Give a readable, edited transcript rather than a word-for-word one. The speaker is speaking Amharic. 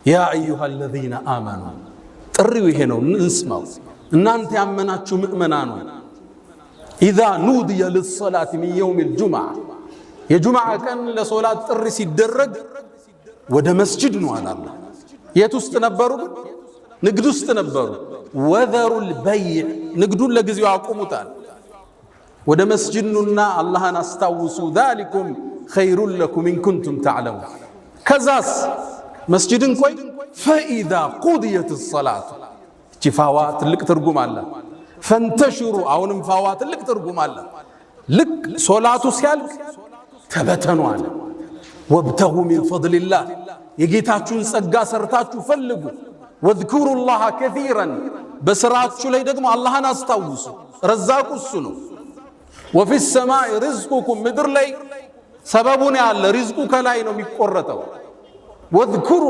يا أيها الذين آمنوا፣ ጥሪው ይሄ ነው፣ እንስማው። እናንተ ያመናችሁ ምእመናን ሆይ إذا نودي للصلاة من يوم الجمعة፣ የጁምዓ ቀን ለሶላት ጥሪ ሲደረግ ወደ መስጅድ ነው አለ አላህ። የት ውስጥ ነበሩ ግን? ንግድ ውስጥ ነበሩ። وذروا البيع፣ ንግዱን ለጊዜው አቁሙታል። ወደ መስጅድ ኑና አላህን አስታውሱ። ذلكم خير لكم إن كنتم تعلمون። ከዛስ መስጅድን ቆይ فإذا قضيت الصلاة፣ እቺ ፋዋ ትልቅ ትርጉም አለ። فانتشروا፣ አሁንም ፋዋ ትልቅ ትርጉም አለ። ልክ ሶላቱ ሲያልቅ ተበተኑ አለ። وابتغوا من فضل الله፣ የጌታችሁን ጸጋ ሰርታችሁ ፈልጉ። واذكروا الله كثيرا፣ በስራችሁ ላይ ደግሞ አላህን አስታውሱ። ረዛቁ እሱ ነው። وفي السماء رزقكم፣ ምድር ላይ ሰበቡን ያለ ሪዝቁ ከላይ ነው የሚቆረጠው። واذكروا